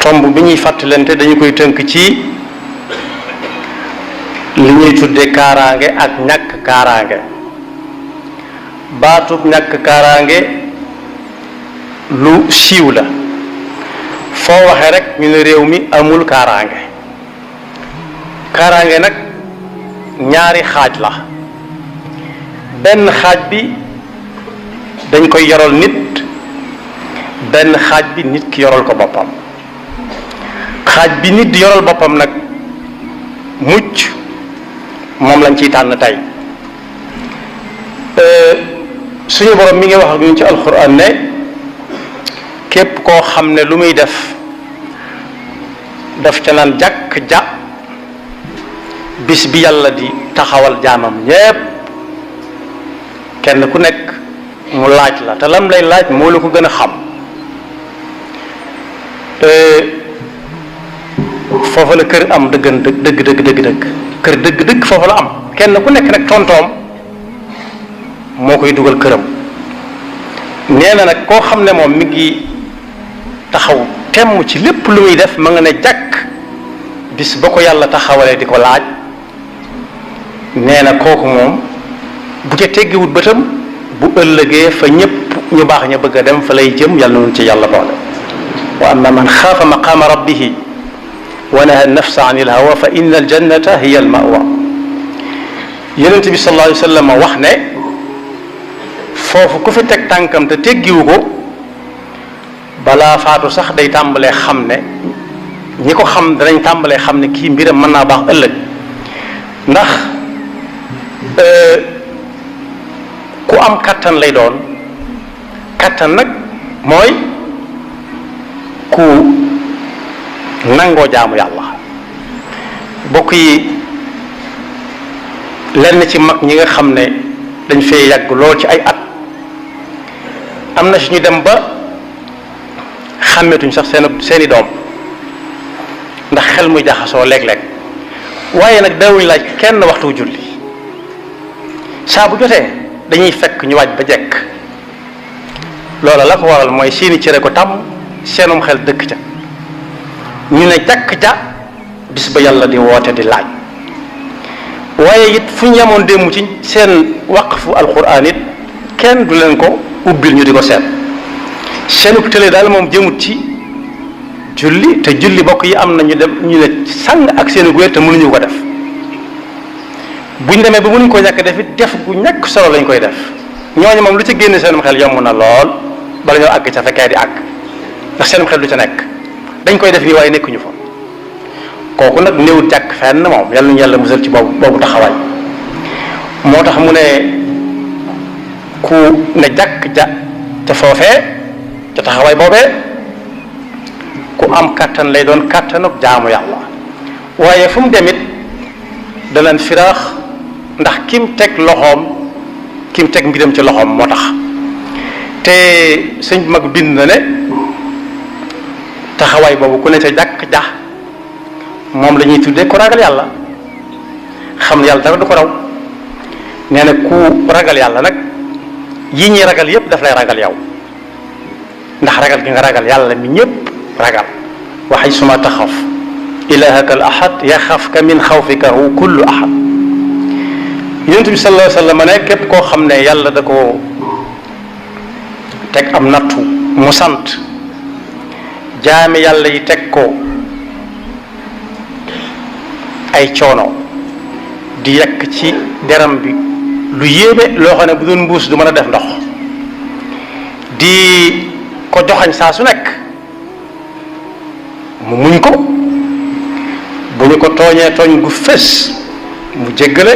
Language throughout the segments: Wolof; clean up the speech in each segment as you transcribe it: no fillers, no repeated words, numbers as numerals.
tomb bi ñuy fàttalante dañu koy tënk ci li ñuy tudde kaaraange ak ñàkk kaaraange. baatub ñàkk kaaraange lu siiw la, foo waxee rek ñu ne réew mi amul kaaraange. kaaraange nag ñaari xaaj la. benn xaaj bi dañ koy yoral nit, benn xaaj bi nit ki yoral ko boppam. xaaj bi nit di yoral boppam nag mucc moom lañ ciy tànn tey. suñu borom mi ngi wax ak ñun ci alxuraan ne képp koo xam ne lu muy def daf ca naan jàkk ja bis bi yàlla di taxawal jaamam ñépp kenn ku nekk mu laaj la te lam lay laaj moo la ko gën a xam. foofa la kër am dëgg kër dëgg foofa la am. kenn ku nekk nag tontoom moo koy dugal këram. nee na nag koo xam ne moom mi ngi taxaw temm ci lépp lu muy def ma nga ne jàkk bis ba ko yàlla taxawalee di ko laaj, nee na kooku moom bu ca teggiwut bëtam bu ëllëgee fa ñëpp ñu baax ña bëgg a dem fa lay jëm. yàlla noonu ci yàlla boole. wa amma man xaafa maqaama rabbihi wa naha nafsa an il hawa fa inna al jannata hiya al mawa. yonent bi sallallahu alayhi wa sallam wax ne foofu ku fi teg tànkam te teggiwu ko balaa faatu sax day tàmbalee xam ne ñi ko xam danañ tàmbalee xam ne kii mbiram mën naa baax ëllëg. ndax ku am kattan lay doon. kattan nag mooy ku nangoo jaamu yàlla. bokk yi lenn ci mag ñi nga xam ne dañ fee yàgg lool ci ay at am na suñu dem ba xàmmetuñ sax seeni doom ndax xel muy jaxasoo léeg-léeg. waaye nag daawuñ laaj kenn waxtu julli. saa bu jotee dañuy fekk ñu waaj ba jekk. loola la ko waral mooy seeni cere ko tàmm, seenum xel dëkk ca. ñu ne jàkk ja bis ba yàlla di woote di laaj. waaye it fu ñu yemoon démb ci seen waqfu alquran it kenn du leen ko ubbil ñu di ko seet. seenu tële daal moom jëmut ci julli, te julli bokk yi am na ñu dem ñu ne sàng ak seeni wér te mënuñu ko def. buñ demee ba mënuñ ko ñàkk def it def gu ñàkk solo lañ koy def. ñooñu moom lu ci génne seenum xel yomb na lool bala ñoo àgg ca fekkee di àgg, ndax seenum xel du ca nekk. dañ koy def nii waaye nekkuñu fa. kooku nag néewut jàkk fenn moom yàlla nañu yàlla musal ci boobu taxawaay. moo tax mu ne ku ne jàkk ja ca foofee ca taxawaay boobee ku am kàttan lay doon, kàttanuk jaamu yàlla. waaye fu mu demit daleen firaax ndax kim teg mbiram ci loxoom moo tax. te sëñ mag bind na ne taxawaay boobu ku ne ca jàkk ja moom la ñuy tuddee ku ragal yàlla, xam ne yàlla dara du ko raw. nee na ku ragal yàlla nag yi ñuy ragal yépp daf lay ragal yow, ndax ragal gi nga ragal yàlla mi ñépp ragal. wa haysuma taxaf ilahaka al ahad yaxafka min xawfikahu kullu ahad. yonent bi sallallahu alayhi wa sallam ne képp koo xam ne yàlla da ko teg am nattu mu sant jaami yàlla yi teg ko ay coono di yekk ci deram bi lu yéeme loo xam ne bu doon mbuus du mën a def ndox, di ko joxañ saa su nekk mu muñ ko. bu ñu ko tooñee tooñ gu fés mu jéggale.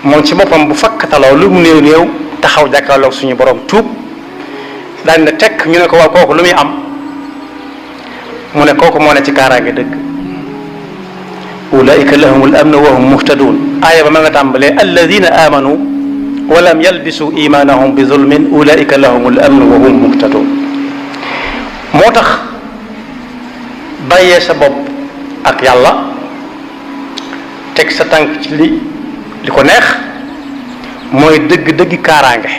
moom ci boppam bu fakkataloo lu mu néew néew taxaw jàkkaarloog suñu borom tuub daañu ne tekk ñu ne ko waaw kooku lu muy am mu ne kooku moo ne ci kaaraange dëgg. ulaika lahumul amnu wa hum muhtadun. aaya ba ma nga tàmbalee alladina amanu wa lam yalbisu imanahum bi zulmin ulaika lahumul amnu wa hum muhtadun. moo tax bàyyee sa bopp ak yàlla teg sa tànk ci li ko neex mooy dëgg-dëgg kaaraange.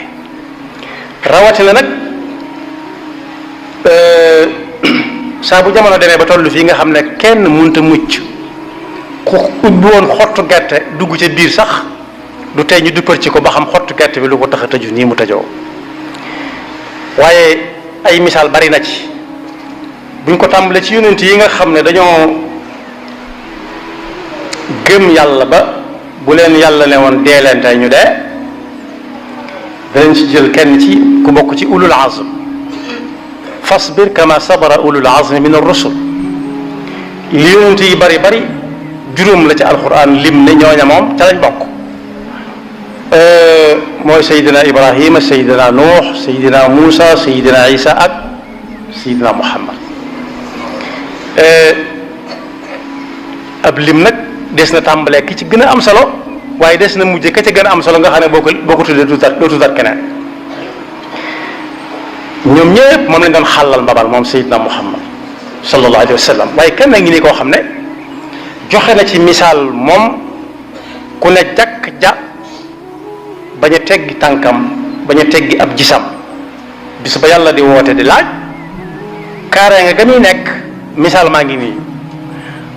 rawatina nag saa bu jamono demee ba tollu fii nga xam ne kenn mënta mucc ku ubbi woon xottu gerte dugg ca biir sax du tey ñu duppar ci ko ba xam xottu gerte bi lu ko tax a tëju nii mu tëjoo. waaye ay misaal bari na ci buñ ko tàmbalee ci yonent yi nga xam ne dañoo gëm yàlla ba bu leen yàlla ne woon dee leen tey ñu dee danañ ci jël kenn ci ku bokk ci ulul azm fasbir kama sabara ulul azmi min ar-rusul li yonent yi bari bari juróom la ci alquran lim ne ñooña moom ca lañ bokk mooy sayidina ibrahima sayidina nuux sayidina muusa sayidina isa ak sayidina muhammad ab lim nag des na tàmbalee ki ci gën a am solo waaye des na mujje ka ca gën a am solo nga xam ne boo ko tuddee doo tuddaat keneen ñoom ñëpp moom lañ doon xàllal mbabal moom sayidina muhammad sallallahu alayhi wa sallam waaye kenn ngi nii koo xam ne joxe na ci misaal moom ku ne jàkk ja bañ a teggi tànkam bañ a teggi ab gisam bis ba yàlla di woote di laaj kaaraange ga muy nekk misaal maa ngi nii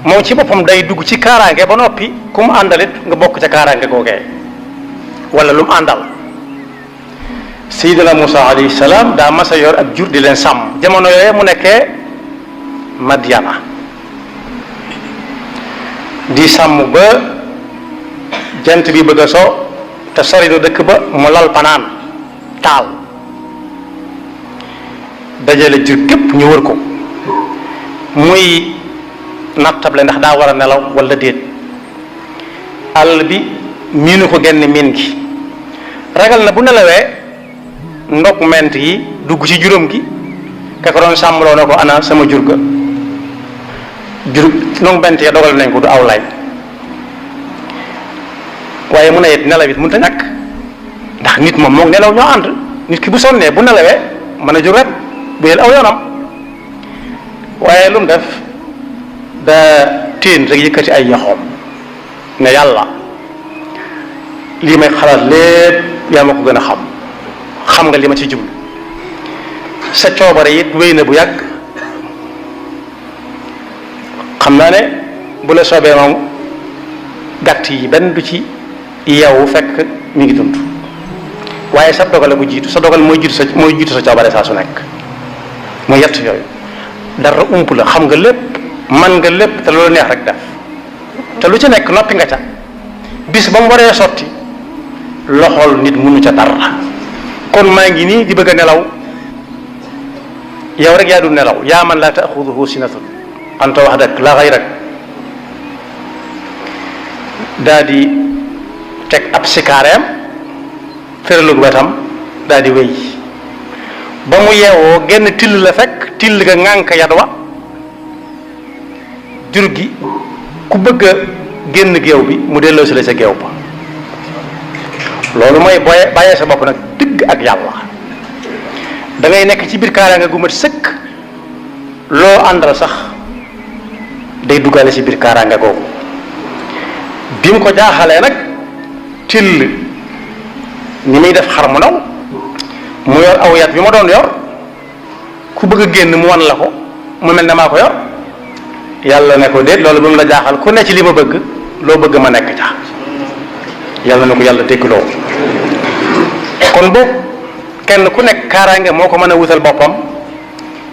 moom ci boppam day dugg ci kaaraange ba noppi ku mu àndalit nga bokk ca kaaraange googee wala lu mu àndal Seydina Musa alayhi salaam daa masa yor ab jur di leen sàmm jamono yooye mu nekkee Madyana di sàmm ba jant bi bëgg a so te sori na dëkk ba mu lal panaan taal dajale jur gépp ñu wër ko muy nattable ndax daa war a nelaw wala déet àll bi miinu ko genn miin gi ragal na bu nelawee ndog ment yi dugg ci juróom gi ka ko doon sàmmloo na ko ana sama jur ga jur ndog ment ya dogal nañ ko du aw lay waaye mu ne it nelaw it mënut a ñàkk ndax nit moom moom nelaw ñoo ànd nit ki bu sonnee bu nelawee mën a jóg rek bu yel aw yoonam waaye lu mu def da téen rek yëkkati ay yaxoom ne yàlla lii may xalaat lépp yaa ma ko gën a xam nga li ma ci jublu sa coobare it wéy na bu yàgg xam naa ne bu la soobee moom gàtt yi benn du ci yow fekk mi ngi dund waaye sa dogal bu jiitu sa dogal mooy jiitu sa coobare saa su nekk mooy yett yooyu dara ump la xam nga lépp man nga lépp te loolu neex rek def te lu ci nekk noppi nga ca bis ba mu waree sotti loxol nit mënu ca dara kon maa ngi nii di bëgg a nelaw yow rek yaa du nelaw yaa man laa taaxuduhu sinatun anta wahdak la xayrak daa di teg ab sikaareem tëralug wetam daa di wéy ba mu yeewoo genn till la fekk till ga ŋànk yad wa jur gi ku bëgg a génn géew bi mu delloo si la sa géew ba loolu mooy bàyyee sa bopp nag dëgg ak yàlla da ngay nekk ci biir kaaraange gu mat sëkk loo àndal sax day duggaale ci biir kaaraange googu bi mu ko jaaxalee nag till ni muy def xar mu ndaw mu yor aw yat bi ma doon yor ku bëgg a génn mu wan la ko mu mel ne maa ko yor yàlla ne ko déet loolu ba mu la jaaxal ku ne ci li ma bëgg loo bëgg ma nekk ca yàlla na ko yàlla déggloo kon boobu kenn ku nekk kaaraange moo ko mën a wutal boppam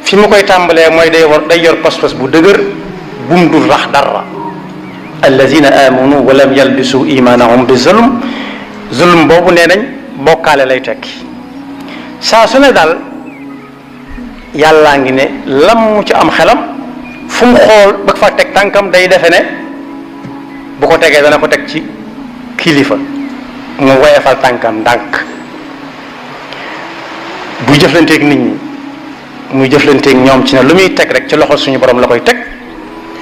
fi mu koy tàmbalee mooy day yor pas-pas bu dëgër bu mu dul rax dara allazina amanu wa lam yalbisu imanahum bi zulm boobu nee nañ bokkaale lay tekki saa su ne daal yàllaa ngi ne lam mu ci am xelam fu mu xool ba fa teg tànkam day defe ne bu ko tegee dana ko teg ci kilifa mu woyefal tànkam ndànk bu jëflanteeg nit ñi muy jëflanteeg ñoom ci ne lu muy teg rek ci loxo suñu borom la koy teg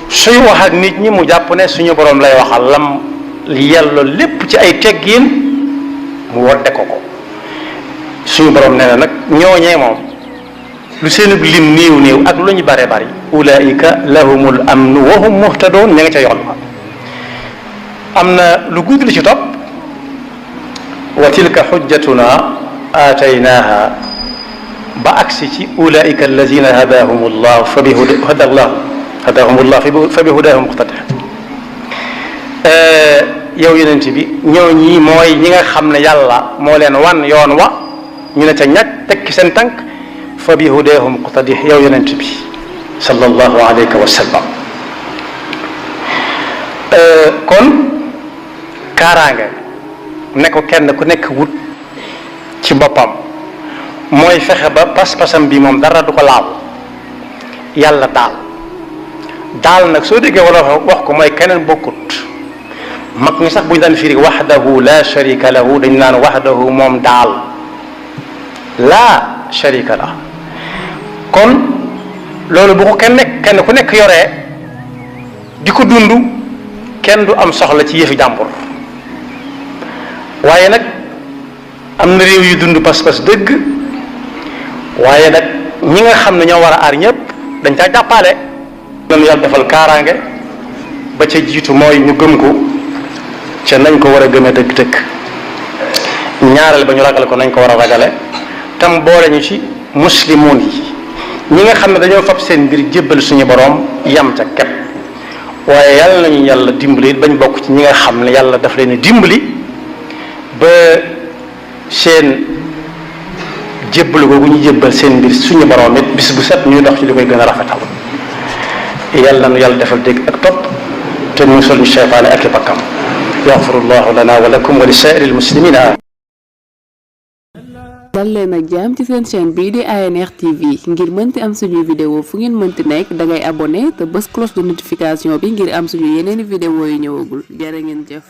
suy wax ak nit ñi mu jàpp ne suñu borom lay waxal lam yello lépp ci ay teggiin mu wodde ko suñu borom nee na nag ñooñee moom lu seenub lim néew ak lu ñu bare bari ulaika lahumul amnu wa hum muhtadun ña nga ca yoon ba am na lu gudd li ci topp wa tilka xujjatuna aataynaha ba agsi ci ulaika allazina hadahumullahu fa bi hudahum muqtadi yow yonent bi ñoo ñi mooy ñi nga xam ne yàlla moo leen wan yoon wa ñu ne ca ñag tekki seen tànk fa bi hudahum muqtadi yow yonent bi sallallahu alayhi wa sallam kon kaaraange ne ko kenn ku nekk wut ci boppam mooy fexe ba pas-pasam bi moom dara du ko laaw yàlla daal nag soo déggee wala wax ko mooy keneen bokkut mag ñi sax bu ñu daan firi wahdahu la sharika lahu dañ naan wahdahu moom daal la sharika la kon loolu bu ko kenn ku nekk yoree di ko dund kenn du am soxla ci yëfi jàmbur waaye nag am na réew yu dund pas-pas dëgg waaye nag ñi nga xam ne ñoo war a aar ñëpp dañ caa jàppale nañu yàlla defal kaaraange ba ca jiitu mooy ñu gëm ko ca nañ ko war a gëmee dëgg-dëgg ñaareel ba ñu ragal ko nañ ko war a ragale tam boole ñu ci muslimoon yi ñi nga xam ne dañoo fab seen mbir jébbal suñu borom yam ca képp waaye yàlla nañu yàlla dimbali bañ bokk ci ñi nga xam ne yàlla daf leen dimbali ba seen jébbalu googu ñu jébbal seen mbir suñu borom it bis bu set ñuy dox ci li koy gën a rafetal yàlla na yàlla defal dégg ak topp te musal ñu seytaane ak i bakkam yaxfirullahu lana wa lakum wa li saa'iril muslimina. dal leen ak jàmm ci seen chaîne bii di ANR TV ngir mënti am suñuy vidéo fu ngeen mënti nekk dangay abonné te bës cloche de notification bi ngir am suñu yeneeni vidéo yu ñëwagul jërë ngeen jëf.